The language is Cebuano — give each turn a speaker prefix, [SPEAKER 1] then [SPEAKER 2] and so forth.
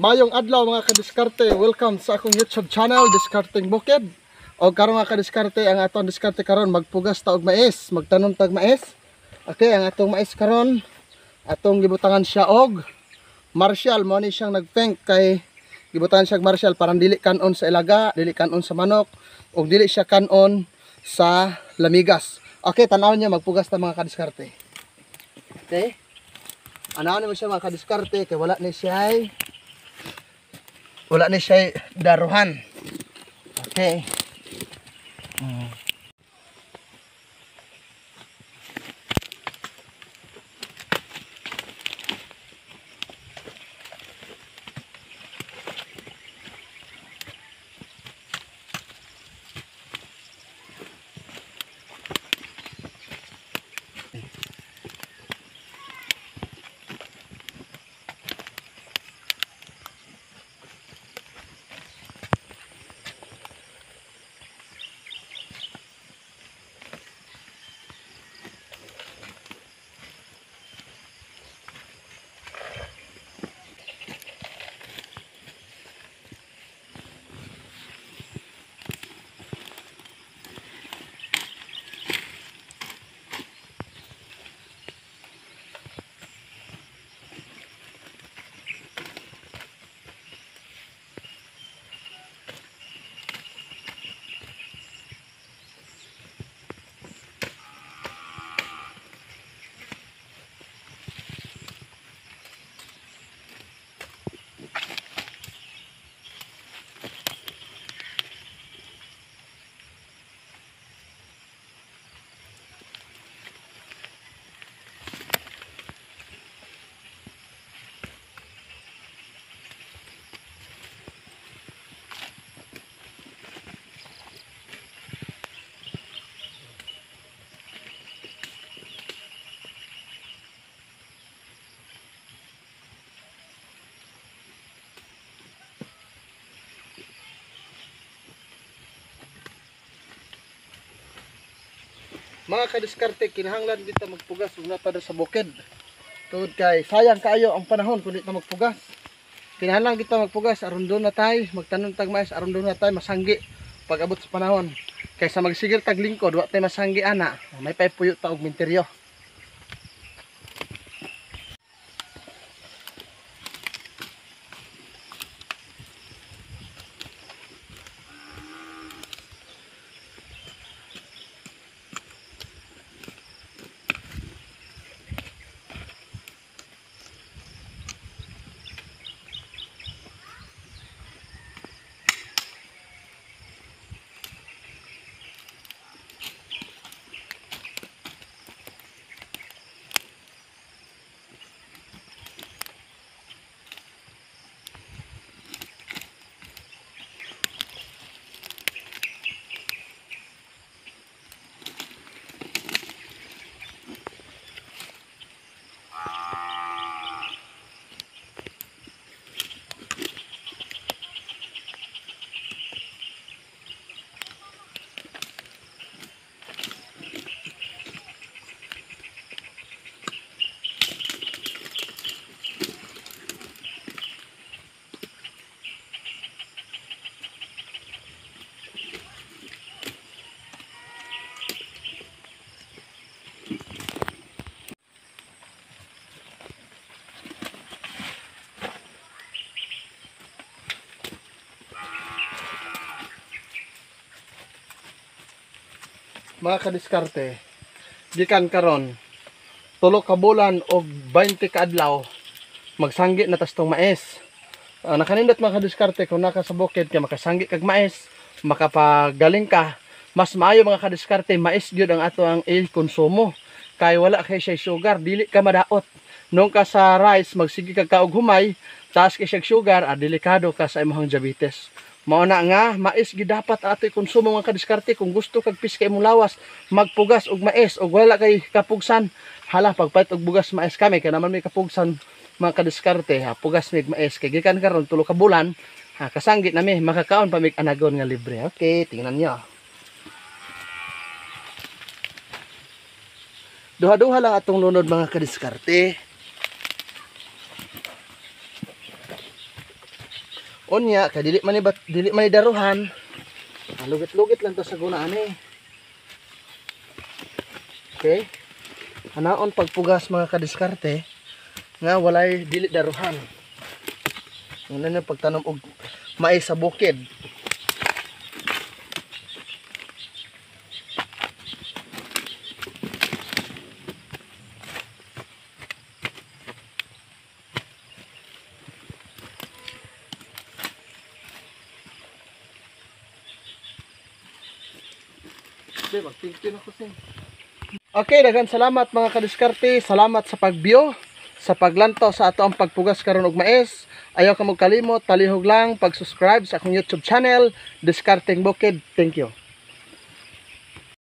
[SPEAKER 1] Mayong adlaw mga kadiskarte, welcome sa akong YouTube channel, Diskarteng Bukid. O karon mga kadiskarte, ang atong diskarte karon magpugas ta og mais, magtanom tag mais. Okay, ang atong mais karon atong gibutangan siya og Marshal, mo ni siyang nagpeng kay gibutangan siya og Marshal para dili kanon sa ilaga, dili kanon sa manok, ug dili siya kanon sa lamigas. Okay, tan-awon niya magpugas ta mga kadiskarte. Okay? Anaon mo siya mga kadiskarte kay wala ni siya daruhan. Okay. Mga kadiskarte, kinahanglan dito magpugas ug naa pa sa bukid. Tungod kay sayang kaayo ang panahon kung di ta magpugas. Kinahanglan kita magpugas aron doon na tay magtanom tag mais, aron doon na tay masanggi pag abot sa panahon. Kaysa magsigil tag lingkod, wa tay masanggi ana. May paypuyo ta og minteryo. Mga kadiskarte, gikan karon tulo ka bulan og 20 ka adlaw magsanggi na tas tong mais. Nakanindot mga kadiskarte kung naka sa bukid kay makasanggi kag mais, makapagaling ka. Mas maayo mga kadiskarte, mais gyud ang ato ang i-konsumo kay wala kay siya sugar, dili ka madaot. Nung ka sa rice magsige kag kaog humay, taas kay siya sugar, delikado ka sa imong diabetes. Mao na nga mais gyud dapat ato ikonsumo mga kadiskarte. Kung gusto kag piska imong lawas, magpugas og mais og wala kay kapugsan. Hala, pagpalit og bugas mais kami kay naman may kapugsan mga kadiskarte, ha, pugas mig mais kay gikan karon tulo ka bulan, ha, kasanggi nami makakaon pa mig anagon nga libre. Okay, tingnan niyo. Duha-duha lang atong lunod mga kadiskarte. Unya kay dili man ni dili man ni daruhan. Lugit-lugit lang to sa guna ani. Okay? Anaon pagpugas mga kadiskarte nga walay dili daruhan. Una na pagtanom og mais sa bukid. Okay, daghan salamat mga kadiskarte. Salamat sa pag-view, sa paglantaw sa ato ang pagpugas karon og mais. Ayaw ka magkalimot, talihog lang pag-subscribe sa akong YouTube channel, Diskarteng Bukid. Thank you.